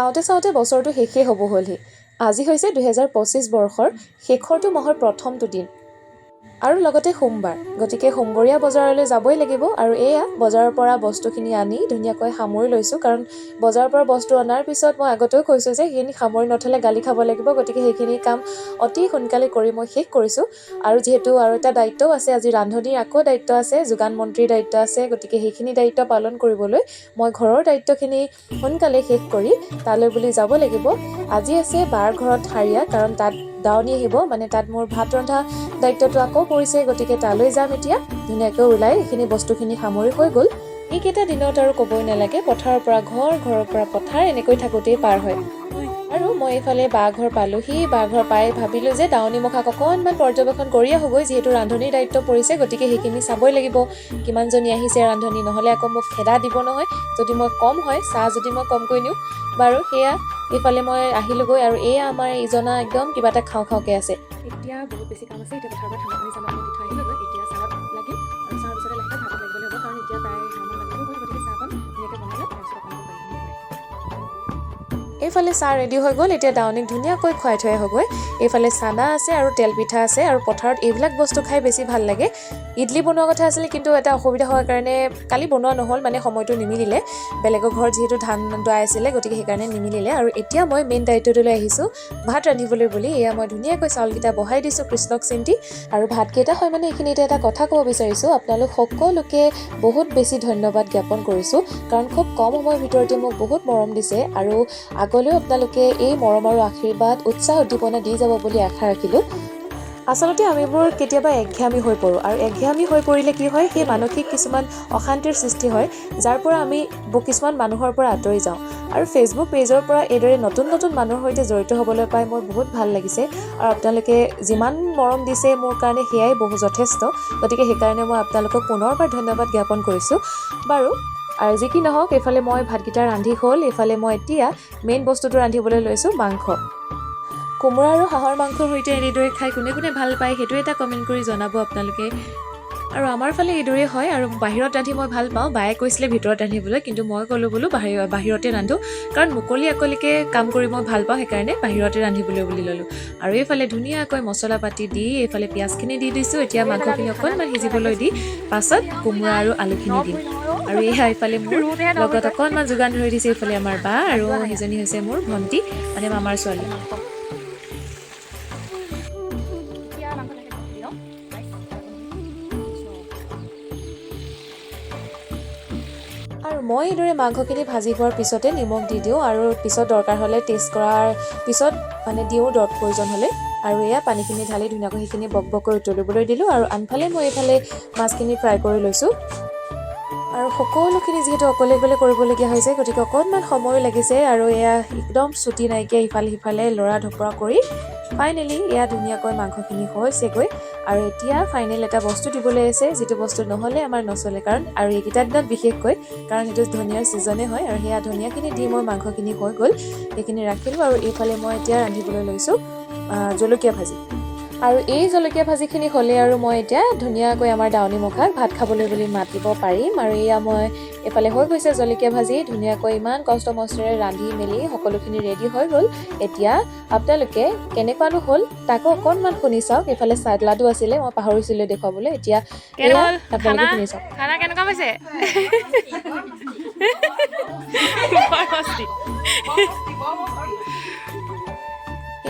চাওঁতে চাওঁতে বছৰটো শেষেই হ'ব হ'লহি। আজি হৈছে 2025 বৰ্ষৰ শেষৰটো মাহৰ প্ৰথমটো দিন আৰু লগতে সোমবাৰ, গতিকে সোমবৰীয়া বজাৰলৈ যাবই লাগিব। আৰু এয়া বজাৰৰ পৰা বস্তুখিনি আনি ধুনীয়াকৈ সামৰি লৈছোঁ, কাৰণ বজাৰৰ পৰা বস্তু অনাৰ পিছত মই আগতেও কৈছোঁ যে সেইখিনি সামৰি নথ'লে গালি খাব লাগিব। গতিকে সেইখিনি কাম অতি সোনকালে কৰি মই শেষ কৰিছোঁ। আৰু যিহেতু আৰু এটা দায়িত্বও আছে, আজি ৰান্ধনীৰ আকৌ দায়িত্ব আছে, যোগান মন্ত্ৰীৰ দায়িত্ব আছে, গতিকে সেইখিনি দায়িত্ব পালন কৰিবলৈ মই ঘৰৰ দায়িত্বখিনি সোনকালে শেষ কৰি তালৈ বুলি যাব লাগিব। আজি আছে বাৰ ঘৰত হাৰিয়া, কাৰণ তাত দাৱনী আহিব, মানে তাত মোৰ ভাত ৰন্ধা দায়িত্বটো আকৌ পৰিছে, গতিকে তালৈ যাম। এতিয়া ধুনীয়াকৈ ওলাই এইখিনি বস্তুখিনি সামৰি হৈ গ'ল। এইকেইটা দিনত আৰু ক'বই নালাগে, পথাৰৰ পৰা ঘৰ, ঘৰৰ পৰা পথাৰ, এনেকৈ থাকোঁতেই পাৰ হয়। আৰু মই এইফালে বা ঘৰ পালোহি। বা ঘৰ পাই ভাবিলোঁ যে দাৱনী মুখাক অকণমান পৰ্যবেক্ষণ কৰি আহোঁগৈ, যিহেতু ৰান্ধনীৰ দায়িত্ব পৰিছে, গতিকে সেইখিনি চাবই লাগিব কিমানজনী আহিছে ৰান্ধনী, নহ'লে আকৌ মোক খেদা দিব নহয় যদি মই কম হয়, চাহ যদি মই কমকৈ নিওঁ। বাৰু সেয়া এইফালে মই আহিলোগৈ। আৰু এয়া আমাৰ ইজনা একদম কিবা এটা খাওঁ খাওঁকৈ আছে। এতিয়া বহুত বেছি কাম আছে। এতিয়া পথাৰৰ পৰা ঠাণ্ডা পানী চান্দা পানী দি থৈ আহিলোগৈ। এতিয়া চাহত লাগিম আৰু চাহৰ পিছতে লাহেকৈ ভাতত লাগিবলৈ হ'ব, কাৰণ এতিয়া প্ৰায় 11মান বাজিব গ'ল। গতিকে চাহকণ ধুনীয়াকৈ বনাই লওঁ, তাৰপিছত আপোনালোকক বাকীখিনি দেখুৱাই। এইফালে চাহ ৰেডি হৈ গ'ল। এতিয়া দাৱনীক ধুনীয়াকৈ খুৱাই থৈ আহোঁগৈ। এইফালে চানা আছে আৰু তেল পিঠা আছে, আৰু পথাৰত এইবিলাক বস্তু খাই বেছি ভাল লাগে। ইডলি বনোৱা কথা আছিলে, কিন্তু এটা অসুবিধা হোৱাৰ কাৰণে কালি বনোৱা নহ'ল, মানে সময়টো নিমিলিলে। বেলেগৰ ঘৰত যিহেতু ধান দোৱাই আছিলে, গতিকে সেইকাৰণে নিমিলিলে। আৰু এতিয়া মই মেইন দায়িত্বটোলৈ আহিছোঁ ভাত ৰান্ধিবলৈ বুলি। এয়া মই ধুনীয়াকৈ চাউলকেইটা বহাই দিছোঁ কৃষ্ণক চিন্তি। আৰু ভাতকেইটা হয় মানে এইখিনিতে এটা কথা ক'ব বিচাৰিছোঁ, আপোনালোক সকলোকে বহুত বেছি ধন্যবাদ জ্ঞাপন কৰিছোঁ, কাৰণ খুব কম সময়ৰ ভিতৰতে মোক বহুত মৰম দিছে আৰু আগলৈও আপোনালোকে এই মৰম আৰু আশীৰ্বাদ, উৎসাহ, উদ্দীপনা দি যাব বুলি আশা ৰাখিলোঁ। আচলতে আমিবোৰ কেতিয়াবা একঘেয়ামী হৈ পৰোঁ, আৰু একঘেয়ামী হৈ পৰিলে কি হয়, সেই মানসিক কিছুমান অশান্তিৰ সৃষ্টি হয়, যাৰ পৰা আমি কিছুমান মানুহৰ পৰা আঁতৰি যাওঁ। আৰু ফেচবুক পেজৰ পৰা এইদৰে নতুন নতুন মানুহৰ সৈতে জড়িত হ'বলৈ পাই মোৰ বহুত ভাল লাগিছে। আৰু আপোনালোকে যিমান মৰম দিছে মোৰ কাৰণে সেয়াই বহু যথেষ্ট। গতিকে সেইকাৰণে মই আপোনালোকক পুনৰবাৰ ধন্যবাদ জ্ঞাপন কৰিছোঁ। বাৰু আৰু যি কি নহওক, এইফালে মই ভাতকেইটা ৰান্ধি হ'ল। এইফালে মই এতিয়া মেইন বস্তুটো ৰান্ধিবলৈ লৈছোঁ, মাংস। কোমোৰা আৰু হাঁহৰ মাংসৰ সৈতে এনেদৰে খাই কোনে কোনে ভাল পায়, সেইটো এটা কমেণ্ট কৰি জনাব আপোনালোকে। আৰু আমাৰ ফালে এইদৰেই হয়। আৰু বাহিৰত ৰান্ধি মই ভাল পাওঁ। বায়ে কৈছিলে ভিতৰত ৰান্ধিবলৈ, কিন্তু মই ক'লোঁ বোলো বাহিৰতে ৰান্ধো, কাৰণ মুকলি আকলিকৈ কাম কৰি মই ভাল পাওঁ, সেইকাৰণে বাহিৰতে ৰান্ধিবলৈ বুলি ল'লোঁ। আৰু এইফালে ধুনীয়াকৈ মছলা পাতি দি এইফালে পিঁয়াজখিনি দি দিছোঁ। এতিয়া মাংসখিনি অকণমান সিজিবলৈ দি পাছত কোমোৰা আৰু আলুখিনি দিম। আৰু এয়া এইফালে মোৰ লগত অকণমান যোগান ধৰি দিছে এইফালে আমাৰ বা, আৰু সেইজনী হৈছে মোৰ ভণ্টি, মানে মামাৰ ছোৱালী। এতিয়া মাংস লাহেকৈ দি লওঁ। So, আৰু মই এইদৰে মাংসখিনি ভাজি হোৱাৰ পিছতে নিমখ দি দিওঁ, আৰু পিছত দৰকাৰ হ'লে টেষ্ট কৰাৰ পিছত মানে দিওঁ প্ৰয়োজন হ'লে। আৰু এয়া পানীখিনি ঢালি ধুনীয়াকৈ সেইখিনি বক বককৈ উতলিবলৈ দিলোঁ। আৰু আনফালে মই এইফালে মাছখিনি ফ্ৰাই কৰি লৈছোঁ। আৰু সকলোখিনি যিহেতু অকলে অকলে কৰিবলগীয়া হৈছে, গতিকে অকণমান সময়ো লাগিছে। আৰু এয়া একদম ছুটি নাইকিয়া ইফালে সিফালে লৰা ঢপৰা কৰি ফাইনেলি এয়া ধুনীয়াকৈ মাংসখিনি হৈছেগৈ। আৰু এতিয়া ফাইনেল এটা বস্তু দিবলৈ আছে, যিটো বস্তু নহ'লে আমাৰ নচলে, কাৰণ আৰু এইকেইটা দিনত বিশেষকৈ, কাৰণ সেইটো ধনিয়াৰ ছিজনে হয়। আৰু সেয়া ধনিয়াখিনি দি মই মাংসখিনি হৈ গ'ল, সেইখিনি ৰাখিলোঁ। আৰু এইফালে মই এতিয়া ৰান্ধিবলৈ লৈছোঁ জলকীয়া ভাজি। আৰু এই জলকীয়া ভাজিখিনি হ'লে আৰু মই এতিয়া ধুনীয়াকৈ আমাৰ দাৱনী মুখাক ভাত খাবলৈ বুলি মাতিব পাৰিম। আৰু এয়া মই এইফালে হৈ গৈছে জলকীয়া ভাজি, ধুনীয়াকৈ ইমান কষ্ট মষ্টৰে ৰান্ধি মেলি সকলোখিনি ৰেডি হৈ গ'ল। এতিয়া আপোনালোকে কেনেকুৱানো হ'ল তাকো অকণমান শুনি চাওক। এইফালে চালাডো আছিলে, মই পাহৰিছিলোঁ দেখুৱাবলৈ। এতিয়া কেনে এয়া হ'ল আপোনালোকে খানা? শুনি চাওক। খানা কেনেকুৱা পাইছে? বৰ মস্তি।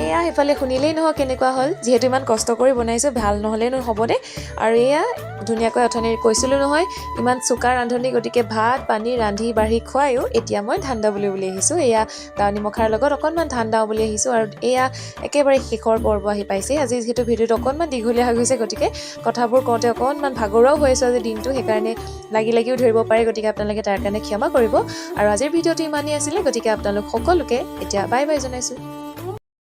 এয়া সেইফালে শুনিলেই নহয় কেনেকুৱা হ'ল। যিহেতু ইমান কষ্ট কৰি বনাইছোঁ, ভাল নহ'লেনো হ'বনে? আৰু এয়া ধুনীয়াকৈ অথনি কৈছিলোঁ নহয়, ইমান চোকা ৰান্ধনি, গতিকে ভাত পানী ৰান্ধি বাঢ়ি খুৱায়ো এতিয়া মই ধান দাবলৈ বুলি আহিছোঁ। এয়া দাৱনী মখাৰ লগত অকণমান ধান দাওঁ বুলি আহিছোঁ। আৰু এয়া একেবাৰে শেষৰ পৰ্ব আহি পাইছে। আজি যিহেতু ভিডিঅ'টো অকণমান দীঘলীয়া হৈ গৈছে, গতিকে কথাবোৰ কওঁতে অকণমান ভাগৰুৱাও হৈ আছোঁ আজি দিনটো, সেইকাৰণে লাগি লাগিও ধৰিব পাৰে, গতিকে আপোনালোকে তাৰ কাৰণে ক্ষমা কৰিব। আৰু আজিৰ ভিডিঅ'টো ইমানেই আছিলে, গতিকে আপোনালোক সকলোকে এতিয়া বাই বাই জনাইছোঁ।